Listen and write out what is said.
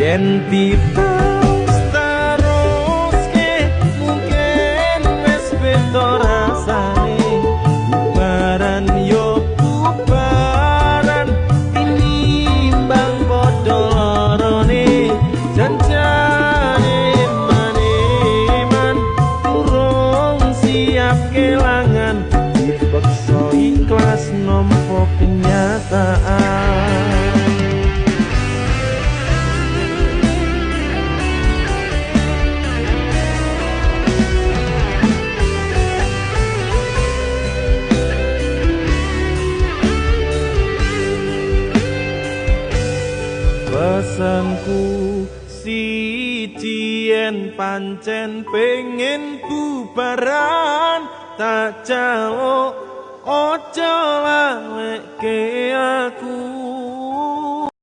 Yen diterus-teruske mungkin wis beda rasane. Bubaran yo bubaran tinimbang padha lorone. Janjane maneman durung siap kelangan, dipeksa ikhlas nampa kenyataan. Pesanku siji yen pancen pengen bubaran, tak jaluk ojo lalekke aku.